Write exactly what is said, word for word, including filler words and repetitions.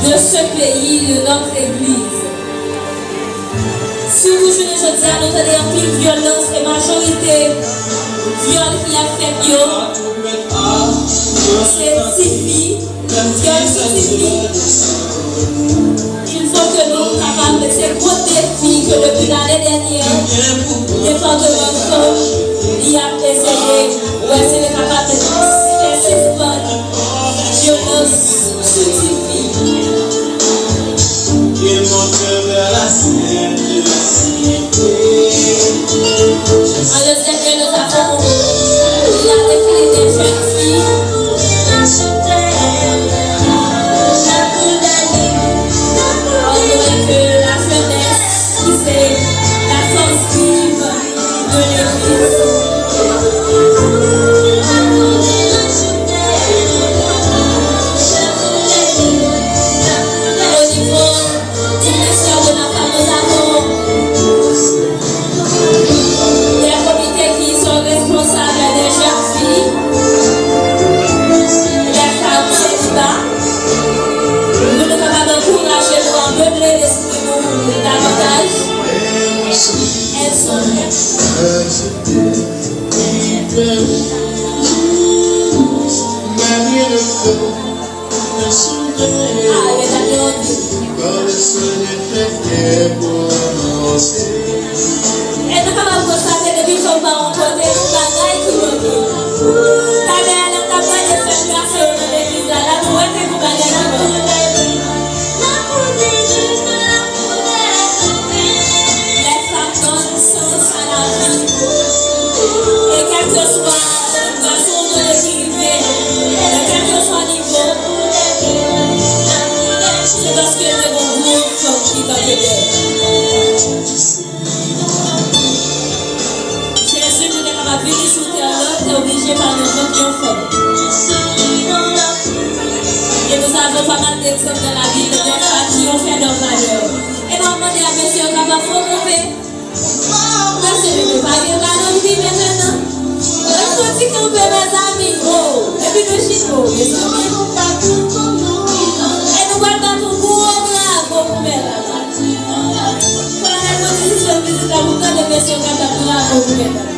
de ce pays, de notre église. Sitou jounen jodi a, nou tande anpil vyolans e majorite vyòl ki ap fèt yo, se tifi, vyòl sou tifi. Il faut que nou kapab, se gwo defi ke depi lane dènyè, Depatman Fanm, li ap eseye wè si li kapab fè sispann vyolans sou tifi. An le Seigneur, nous avons la défilé des jeunes filles. On voit que la jeunesse, c'est la force vive de l'église. Au niveau du ministère de la femme, nous avons des comités qui sont responsables des jeunes filles, les femmes célibataires, pou nou kapab ankouraje nou a meble lespri nou davantaj. Elles sont prêtes. Ah, e sa te yon di. E nou kapab konstate depi fanm pa yon kote, yon bagay ki manke. Talè a, lè n t ap gade fèt gason yo nan legliz la, la, nou wè ke gon bagay ki manke. Les femmes donnent sens à la vie. E kèlkeswa gason w genyen ki rive, nan kèlkeswa nivo, se paske te gon gwo fanm ki kanpe dèyè. Jezi, pou te kapab vini sou tè la, te oblije pa nan vant yon fanm. E nou savons pas mal d'exemples dans la Bible de femmes qui ont fait leur valeur. E nou ap mande a mesye yo kapab fè kanpe. Mesye, nou pa gen balon pi mentnan. Ann fè ti kanpe, mezanmi. Oh, epi nou chita, oh, mezanmi. E nou pral bat yon gwo bravo pou mèt la. Fò nou sispann vizit la pou tande mesye yo k ap bat bravo pou mèt la.